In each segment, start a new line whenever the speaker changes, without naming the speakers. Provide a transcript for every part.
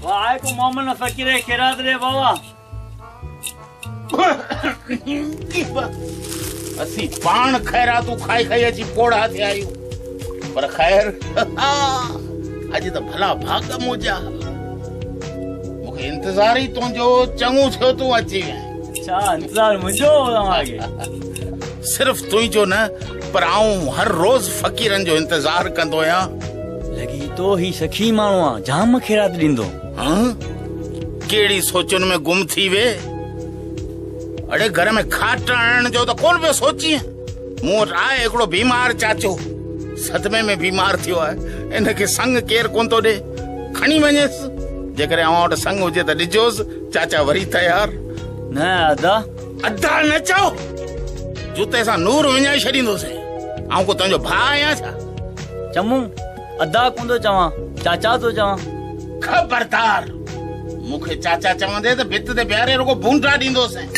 واهه ڪو مومن فقير کي خيرات ڏي بابا.
اسين پاڻ خيراتون کائي کائي اچي پوڙها ٿيا آهيون پر خير اڄ ته ڀلا ڀاڳ منهنجا. مون کي انتظار ئي تنهنجو چڱو ٿيو تون اچي وئين.
ڇا انتظار منهنجو هو توهان کي؟
صرف تنهنجو نه پر آئون هر روز فقيرن جو انتظار ڪندو آهيان.
لڳي ٿو هي سخي ماڻهو آ جام خيرات ڏيندو.
ها ڪهڙي سوچن ۾ گم ٿي وي. اڙي گهر ۾ کاٽ آڻڻ جو ته ڪونه پيو سوچين. مون وٽ آهي هڪڙو بيمار چاچو صدمي ۾ بيمار ٿيو آهي ان کي سڱ ڪير ڪونه ٿو ڏي کڻي وڃيس جيڪڏهن اوهان وٽ سڱ هجي ته ڏجوس چاچا وري تيار.
نه ادا.
ادا نه چئو جتي سان نور وڃائي ڇڏيندوسين آئون ڪو تنهنجو ڀاء آهيان ڇا؟
چمون ادا ڪونه ٿو چوان چاچا ٿو چوان.
خبردار مون کي چاچا چوندي ته ڀت تي بيهاري رڳو ڀونڊا ڏيندوسين.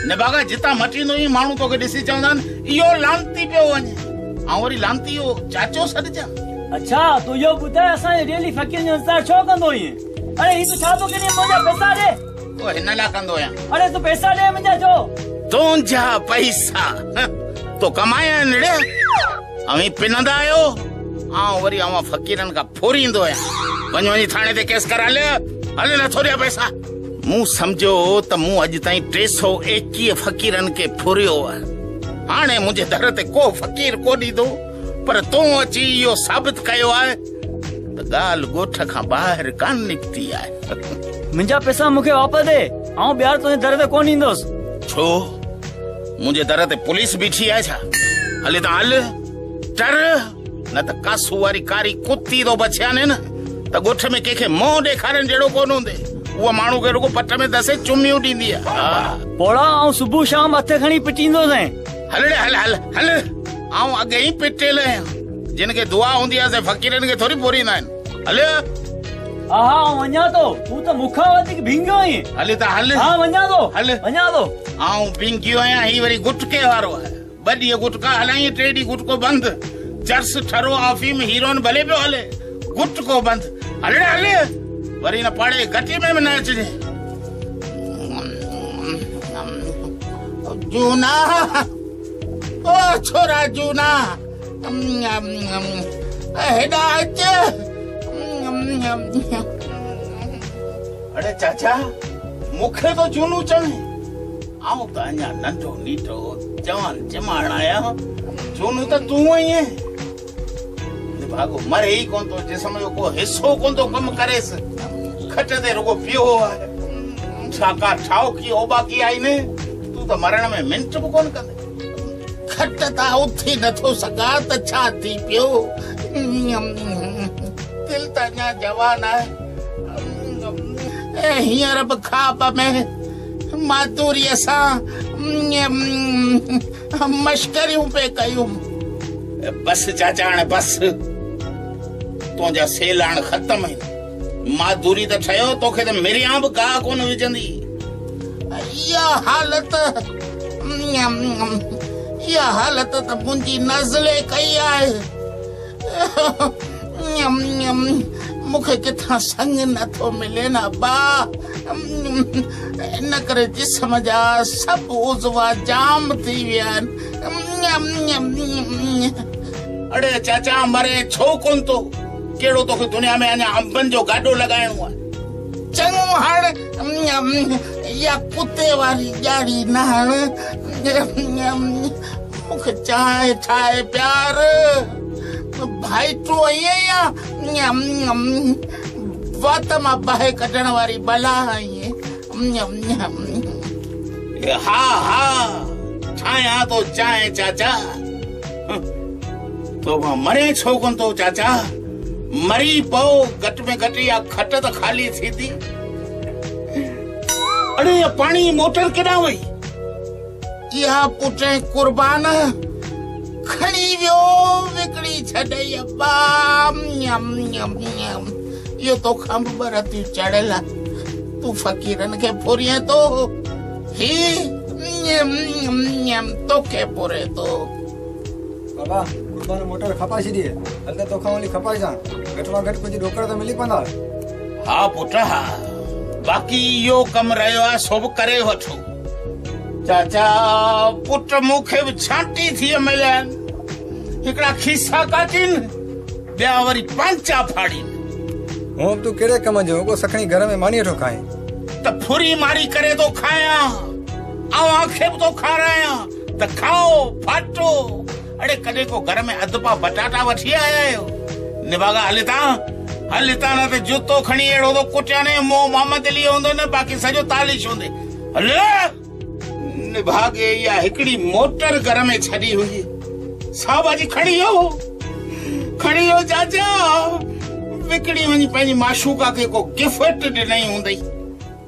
نڀاڳا جتان مٽيندو ايئن ماڻهو توکي ڏسي چوندا آهن اهو لعنتي پيو وڃي. آئون وري لعنتي جو چاچو سڏجان.
اڇا تون اهو ٻڌاء اسان جي ڊيلي فقيرن جو انتظار ڇو ڪندو هئين؟ اڙي هي تون ڇا ٿو ڪرين منهنجا پئسا ڏي.
اهو هن لاء ڪندو آهيان.
اڙي تون پئسا ڏي منهنجا ڇو؟
تنهنجا پئسا تو ڪمايا آهن ڙي. اوهين پنندا آهيو آئون وري اوهان فقيرن کان ڦوريندو آهيان. وڃ وڃي ٿاڻي تي ڪيس ڪر هل هل نٿو ڏيان پئسا. مون سمجهيو ته مون اڄ تائين 321 فقيرن کي ڦريو آهي. هاڻي منهنجي در تي ڪو فقير ڪو ڏيندو پر تون اچي اهو ثابت ڪيو آهي ته ڳالهه ڳوٺ کان ٻاهر ڪانه نڪتي آهي.
منهنجا پئسا مون کي واپس ڏي، آئون ٻيهر تنهنجي در تي ڪونه ايندس.
ڇو؟ منهنجي در تي پوليس بيٺي آهي ڇا؟ هل هتان هل، ٽر، نه ته ڪاسو واري ڪاري ڪتي ٿو بڇيانين ته ڳوٺ ۾ ڪنهن کي منهن ڏيکارڻ جهڙو ڪونه هوندي. اها ماڻهو کي رڳو پٽ ۾ دسي چميون ڏيندي آهي. ها.
پوڙها، آئون صبح شام هٿ کڻي پٽيندوسين.
هل ڙي هل هل هل، آئون اڳي ئي پٽيل آهيان. جن کي دعا هوندي آهي سي فقيرن کي ٿوري پوريندا آهن. هل.
ها ها آئون وڃان ٿو. تون ته مون کان وڌيڪ ڀينگيو آهين.
هل ته هل.
ها وڃان ٿو.
هل.
وڃان ٿو.
آئون ڀينگيو آهيان هي وري گٽڪي وارو آهي. ٻه ڏينهن گٽڪا هلائين ٽي ڏينهن گٽڪو بند. چرس، ٺرو، آفيم، هيروئن ڀلي پيو هلي. گٽڪو بند. هل ڙي هل. وري هن پاڙي جي گهٽي ۾ به نه اچجين. جونا او ڇورا جونا. هيڏانهن اچ. اڙي چاچا مون کي ٿو جهونو چوين؟ آئون ته اڃا ننڍو نيٽو جوان جماڻ آهيان، جهونو ته تون آهين. نڀاڳو مري ئي ڪونه ٿو، جسم جو ڪو حصو ڪونه ٿو ڪم ڪريس، کٽ تي رڳو پيو آهي. ڇا ڪا ٺاهوڪي اوٻاڪي آئي نه، تون ته مرڻ ۾ منٽ به ڪونه ڪندين. کٽ تان اٿي نٿو سگهان ته ڇا ٿي پيو؟ دل ته اڃا جوان آهي ۽ هينئر به خواب ۾ مادوريء سان مشڪريون پئي ڪيون. بس چاچا هاڻي بس، تنهنجا سيل هاڻ ختم آهن. مادوري ته ٺهيو، توکي ته مريان به گاهه ڪونه وجهندي. اها حالت اها حالت ته منهنجي نزلي ڪئي آهي. مون کي ڪٿان سڱ نٿو ملي نه ابا، ان ڪري جسم جا سڀ عضوا جام ٿي ويا آهن. اڙي چاچا مرين ڇو ڪونه ٿو؟ ڪهڙو توکي دنيا ۾ اڃا انبن جو گاڏو لڳائڻو آهي؟ چڱو هاڻ اها ڪتي واري ڄاڙي نه هڻ، مون کي چانهه ٺاهي پيار. ڀائٽو آهين يا وات مان باهه ڪڍڻ واري بلا آهين؟ ها ها ٺاهيان ٿو چانهه چاچا. تو مان مرين ڇو ڪونه ٿو چاچا؟ مري پئو، گهٽ ۾ گهٽ اها کٽ ته خالي ٿيندي. اڙي اها پاڻي جي موٽر ڪيڏانهن وئي؟ اها پٽين قربان کڻي ويو، وڪڻي ڇڏئي ابا. اهو توکان به ٻه رتيون چڙهيل آ. تون فقيرن کي ڦرين ٿو، هي توکي ڦري ٿو.
بابا قربان موٽر کپائي ڇڏي، هل ته توکان هلي کپائيسان، گهٽ مان گهٽ ڪجهه ڏوڪڙ ته ملي پوندا.
ها پٽ ها، باقي اهو ڪم رهيو آهي سو به ڪري وٺو. چاچا پٽ مون کي به ڇانٽي ٿي مليا آهن. هڪڙا کيسا ڪاٽين، ٻيا وري پانچا ڦاڙين.
هونء به تون ڪهڙي ڪم جو، رڳو سکڻي گهر ۾ ماني ويٺو کائين.
ته ڦري ماري ڪري ٿو کايان، اوهان کي به ٿو کارايان ته کائو ڦاٽو. اڙي ڪڏهن ڪو گهر ۾ اڌ پاء بٽاٽا وٺي آيا آهيو؟ نڀاڳا هل هتان، هل هتان نه ته جوتو کڻي اهڙو ٿو ڪٽيان نه منهن محمد علي هوندو نه باقي سڄو تالش هوندي. هل. نڀاڳي اها هڪڙي موٽر گهر ۾ ڇڏي هئي، سا باجي کڻي ويو، کڻي ويو چاچا. وڪڻي وڃي پنهنجي معشوقه کي ڪو گفٽ ڏنئي هوندئي.